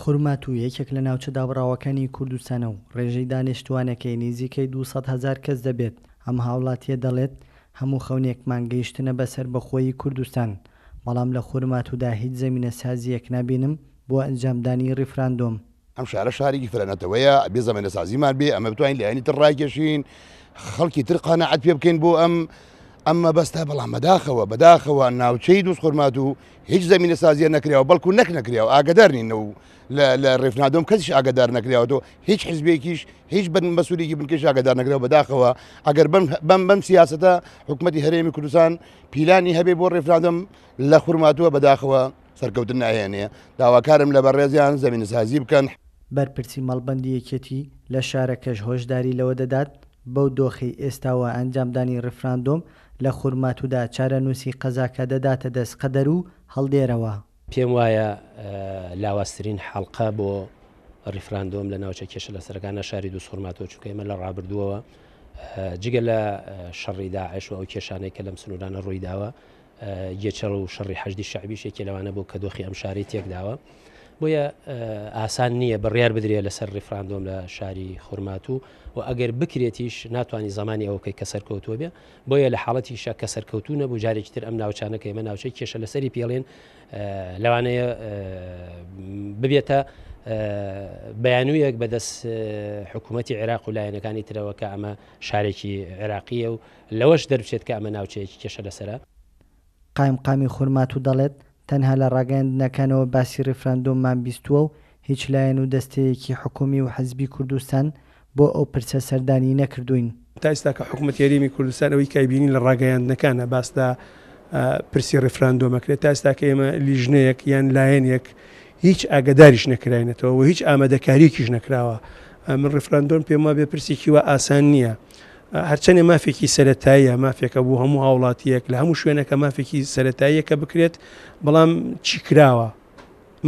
خورماتوو یەکێک لە ناوچە دابڕاوەکانی کوردستانە و ڕێژەی دانیشتووانەکەی نزیکەی 200 هەزار کەس دەبێت، ئەم هاوڵاتییە دەڵێت، هەموو خەونێکمان گەیشتنە بە سەربەخۆیی کوردستان، بەڵام لە خورماتوودا هیچ زەمینەسازییەک نابینم بۆ ئەنجامدانی ڕیفراندۆم. ئەم شارە شارێکی فرە نەتەوەیە، ئەبێ زەمینەسازیمان بێ، ئەمە بتوانین لایەنی تر ڕایکێشین، خەڵکی تر قەناعەت پێ بکەین بۆ ئەم ئەم مەبەستە، بەڵام بەداخەوە بەداخەوە ناوچەی دووزخورماتوو هیچ زەمینەسازیە نەکراوە، بەڵکو نەک نەکراوە، ئاگدار نین و لە ڕیفراندۆم کەسیش ئاگدار نەکراوەتەوە، هیچ حزبێکیش هیچ بن مەسوولێکی بنکەش ئاگدار نەکراوە. بەداخەوە ئەگەر بەم بەم بەم سیاسەتە حکوومەتی هەرێمی کوردستان پیلانی هەبێ بۆ ڕیفراندۆم لە خورماتووە، بەداخەوە سەرکەوتن ناهێنێ. داواکارم لە بەڕێزیان زەمینەسازی بکەن. بەرپرسی مەڵبەندی یەکێتی لە شارەکەش هۆشداری لەوە دەدات، بەو دۆخەی ئێستاوە ئەنجامدانی ڕیفراندۆم لە خورماتودا چارەنووسی قەزاکە دەداتە دەست قەدەر و هەڵدێرەوە. پێم وایە لاوازترین حەڵقە بۆ ڕیفراندۆم لە ناوچە کێشە لەسەرەکانە شاری دووزخورماتووە، چونکە ئێمە لە ڕابردووەوە جگە لە شەڕی داعش و ئەو کێشانەی کە لەم سنوورانە ڕوویداوە، گێچەڵ و شەڕی حەشدی شەعبیش یەکێ لەوانە بوو کە دۆخی ئەم شارەی تێکداوە. بۆیە ئاسان نییە بڕیار بدرێت لەسەر ڕیفراندۆم لە شاری خورماتوو و ئەگەر بکرێتیش ناتوانانی زمانی ئەوە بکەیت کە سەرکەوتووە بێ. بۆیە لە حاڵەتیشە کە سەرکەوتوو نەبوو، جارێکی تر ئەم ناوچانە کە ئێمە ناوچەی کێشە لەسەری پێڵێن، لەوانەیە ببێتە بیانوویەک بەدەست حکوومەتی عێراق و لایەنەکانی ترەوە کە ئەمە شارێکی عێراقیە و لەوەش دەربچێت کە ئەمە ناوچەیەکی کێشە لەسەرە. قایمقامی خورماتوو دەڵێت، تەنها لە ڕاگەیاندنەکانەوە باسی ڕیفراندۆممان بیستووە و هیچ لایەن و دەستەیەکی حکومی و حزبی کوردستان بۆ ئەو پرسە سەردانی نەکردووین. تا ئیستا کە حکومەتی هەرێمی کوردستان ئەوەی کە ئەیبینین لە ڕاگەیاندنەکانە باس لە پرسی ڕیفراندۆم ئەکرێت، تا ئێستا کە ئێمە لیژنەیەک یان لایەنێک هیچ ئاگاداریش نەکراینەتەوە و هیچ ئامادەکاریەکیش نەکراوە. من ڕیفراندۆم پێم وابێ پرسێکی وا ئاسان نییە. هەرچەندێ مافێکی سەرەتاییە، مافێکە بۆ هەموو هاوڵاتییەک لە هەموو شوێنەکە مافێکی سەرەتاییە کە بکرێت، بەڵام چی کراوە؟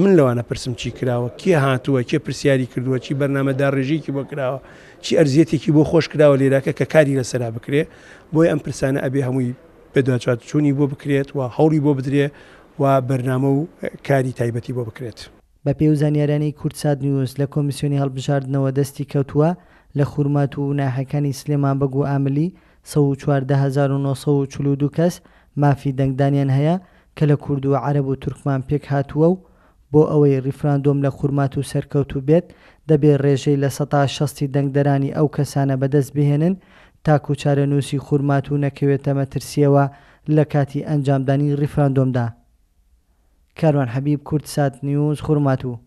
من لەوانە پرسم چی کراوە؟ کێ هاتووە؟ کێ پرسیاری کردووە؟ چی بەرنامەداڕێژییەکی بۆ کراوە؟ چی ئەرزیەتێکی بۆ خۆش کراوە لێراکە کە کاری لەسەرا بکرێ؟ بۆیە ئەم پرسانە ئەبێ هەمووی بەدواچوونی بۆ بکرێت و هەوڵی بۆ بدرێ و بەرنامە و کاری تایبەتی بۆ بکرێت. بەپێی ئەو زانیاریانەی کوردسات نیوز لە کۆمیسیۆنی هەڵبژاردنەوە دەستی کەوتووە، لە خورماتوو و ناحیەکانی سلێمان بەگ و ئاملی 114942 کەس مافی دەنگدانیان هەیە کە لە کورد و عەرەب و تورکمان پێکهاتووە و بۆ ئەوەی ڕیفراندۆم لە خورماتوو سەرکەوتوو بێت دەبێ ڕێژەی 60% ی دەنگدەرانی ئەو کەسانە بەدەست بهێنن تاکو چارەنووسی خورماتوو نەکەوێتە مەترسییەوە لە کاتی ئەنجامدانی ڕیفراندۆمدا. کاروان حەبیب، کوردسات نیوز، خورماتوو.